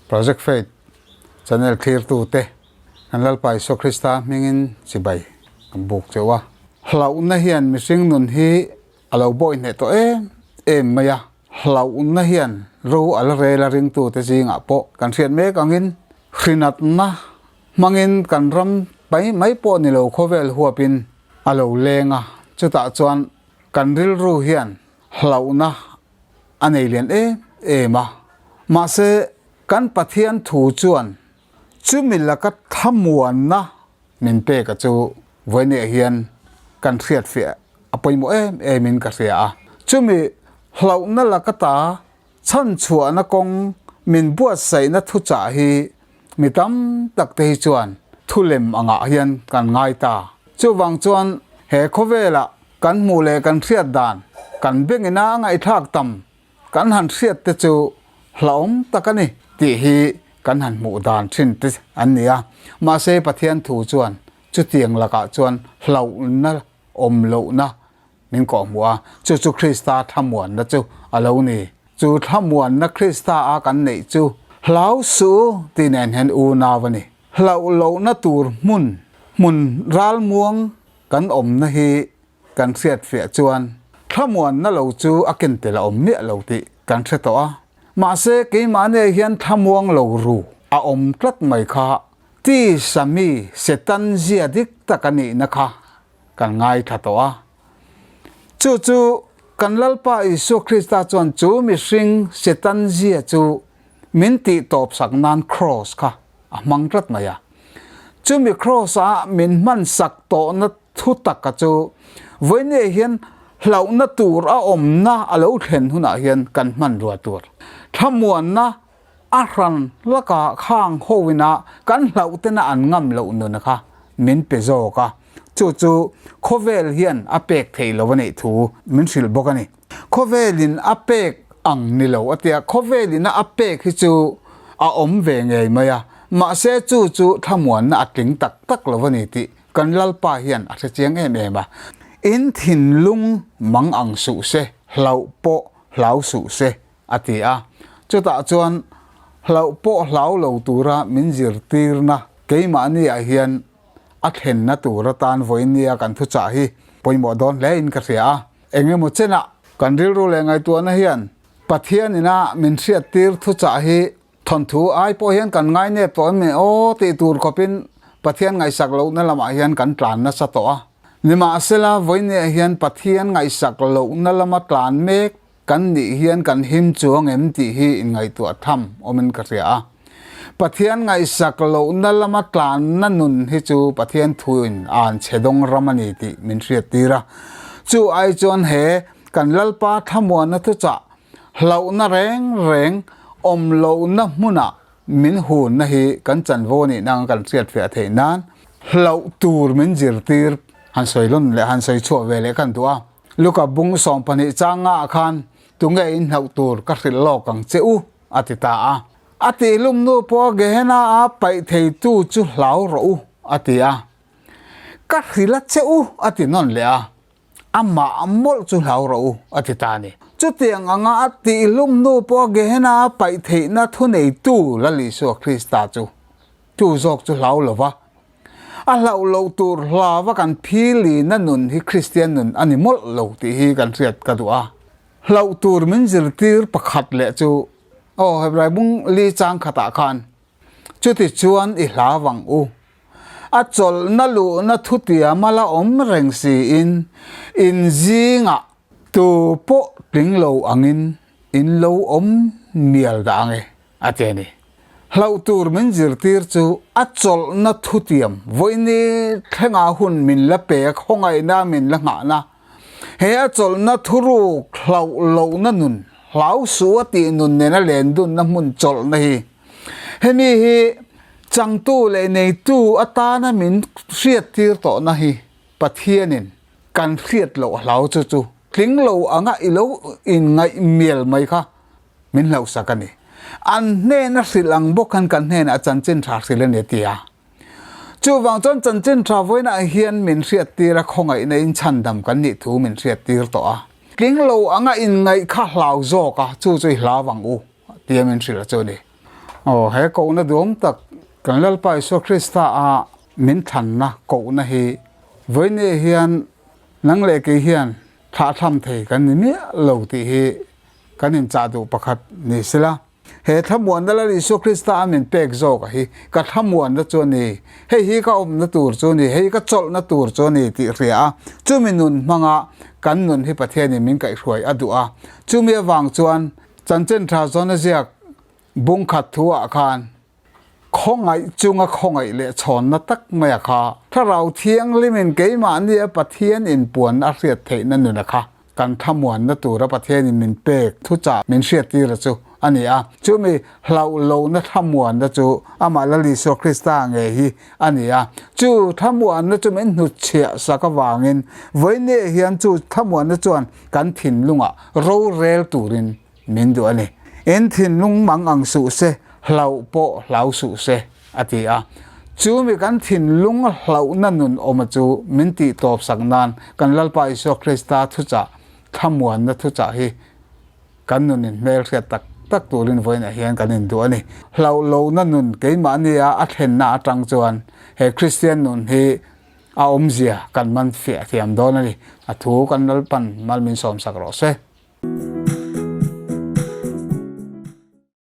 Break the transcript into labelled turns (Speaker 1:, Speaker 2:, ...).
Speaker 1: Project Faith channel thlirtute kan Lalpa Isua Krista hmingin chibai kan buk cheu a. Hlauhna hian mihring nun hi a lo bawi hneh tawh em em mai a, hlauhna hian ro a la rel a ringtute zingah pawh kan hriat mek angin hrinatna hmangin kan ram mai mai pawh ni lo khawvel huapin a lo leng a, chutah chuan kan rilru hian hlauhna a nei lian em em a. Mahse, kan Pathian thu chuan chumi laka thlamuanna min pek a chu vawiinah hian kan hriatfiah a pawimawh em emin ka hria a. Chumi hlauhna laka ta Chhanchhuahna kawng min buatsaihna thuchah hi mi tam tak te hi chuan thu lem angah hian kan ngai ta. Chuvang chuan he khawvelah kan hmuh leh kan hriat dan, kan bengina a ngaihthlak tam kan han hriat te chu hlauhawm tak a ni tih hi kan han hmuh dan thin te an ni a. Mahse Pathian thu chuan chutiang lakah chuan hlauhna awm lohna Min kawhhmuh a, chu chu Krista thlamuanna chu a lo ni. Chu thlamuanna Krista a kan neih chu hlau suh u tih nen hian unau a ni. Hlauh lohna tur hmun, hmun ralmuang kan awmna hi kan hriatfiah chuan thlamuanna lo chu a ken tel a awm miah lo tih kan hre tawh a. Mahse keimahni hian thlamuang lo ru a awm tlat mai kha tisa mi Setan zia dik tak a nihna kha kan ngaithla tawh a. Chu chu kan Lalpa Isua Krista chuan chu mihring Setan zia chu min tih tawp sak nan Kraws kha a hmang tlat mai a. Chumi Kraws a min hman sak tawhna thu taka chu vawinia hian hlauhna tur a awmna a lo thlen hunah hian kan hmanrua tur thlamuanna a hran laka khang hoina kan hlauh tena an ngam loh nuna kha min pe zawk a, chu chu khawvel hian a pek thei lo a nih thu min hrilh bawk a ni. Khawvelin a pek ang ni lo a tia, khawvelina a pek hi chu a awm ve ngei mai a, mahse chu chu thlamuanna a tling tak tak lo a ni tih kan Lalpa hian a hre chiang em em a. In thinlung mang ang suh se, hlauh pawh hlau suh se a ti a. Chutah chuan hlauh pawh hlau lo tura min zirtirna keimahniah hian a thlenna tur atan vawinia kan thuchah hi pawimawh dawn hle in ka hria a. Eng emaw chenah kan rilru leh ngaihtuahna hian Pathian ina min hriattir thuchah hi thawnthu ai pawh hian kan ngainep tawh em ni aw tih tur khawpin Pathian ngaihsak lohna lamah hian kan tlan nasa tawh a. Nimahsela vawinia hian Pathian ngaihsak lohna lama tlan mek Kan nih hian kan him chuang em tih hi inngaihtuah tham awmin ka hria a. Pathian ngaihsak lohna lama tlanna nun hi chu Pathian thuin an chhe dawng ram a ni tih min hriattir a. Chu ai chuan he kan Lalpa thlamuanna thuchah hlauhna reng reng awm lohna hmunah min hunna hi kan chanvo a nihna anga kan hriatfiah theih nan hlauh tur min zirtir han sawi lawn leh han sawi chhuah ve leh khan duh a. Luka bung 12 chang ngaah khan tunge in hlauh tur ka hrilh lawk ang che u, a ti ta a. A tihlum nu pawh Gehenna a paih theitu chu hlau rawh u, a ti a. Ka hrilh a che u, a ti nawn leh a. Amah mawlh chu hlau rawh u, a ti ta a ni. Chutiang anga a tihlum nu pawh Gehenna a paih theihna thuneitu Lal Isua Krista chu, chu zawk chu hlau lo va, A hlauh loh tur hlava kan philina nun hi Kristian nun a ni mawlh lo tih hi kan hriat ka duh a. Hlauh tur min zirtir pakhat leh chu aw Hebrai bung li chang khatah khan chuti chuan i hla vang u. A chawlhna luhna thutiama la awm reng siin in zingah tu pawh tling lo angin in lo awm mial dah ang e a ti a ni. Hlauh tur min zirtir chu a chawlhna thutiam vawiini thlenga hun min la pek khawngaihna min la nghahna he a chawlhna thuruk hlauh lohna nun hlau suh a tih nun nena len dunna hmun chawlhna hi hemi hi changtu leh neitu atana min hriattir tawhna hi Pathianin kan hriat loh hlau chu chu tling lo anga i lo inngaih mial mai kha min hlauhsak a ni. An hnena hrilh ang bawk khan kan hnenah chanchin tha hrilh a ni a ti a. Chuvang chuan chanchin tha vawiinah hian min hriattir a, khawngaihna in chhandam kan nih thu min hriattir tawh a. Tling lo anga inngaih kha hlau zawk a, chu chu i hlau ang u tia min hrilh a chu a ni. Aw, he kohna duhawm tak kan Lalpa Isua Krista a min thlanna kohna hi vawinia hian nang leh kei hian thlahthlam thei kan ni miah lo tih hi kan inchah duh pakhat ni sela. He thlamuanna Lal Isua Krista a min pek zawk a hi ka thlamuanna chu a ni, hei hi ka awmna tur chu a ni, hei hi ka chawlhna tur chu a ni tih hria a, chumi nun hmanga kan nun hi Pathianin min kaihhruai a duh a. Chumi avang chuan chanchin tha zawn a ziak bung khat thu ah khan khawngaih chunga khawngaih leh chhawnna tak mai a kha Thlarau Thianghlimin keimahnia Pathian inpuan a hriat theihna nun a kha kan thlamuanna tura Pathianin min pek thuchah min hriattir chu a ni a. Chumi hlauh lohna thlamuanna chu amah Lal Isua Krista ngei hi a ni a. Chu thlamuanna chu min hnutchhiah sak avangin vawinia hian chu thlamuanna chuan kan thinlungah rorel turin min duh a ni. In thinlung mang ang suh se, hlauh pawh hlau suh se, a ti a. Chumi kan thinlung hlauhna nun awma chu min tih tawp sak nan kan Lalpa Isua Krista thuchah, thlamuanna thuchah hi kan nunin hmelhriat tak tak turin vawiinah hian kan induh a ni. Hlauh lohna nun keimahnia a thlenna atang chuan he Kristian nun hi a awmzia kan man fiah thiam dawn a ni. A thu kan Lalpan mal min sawmsak rawh se.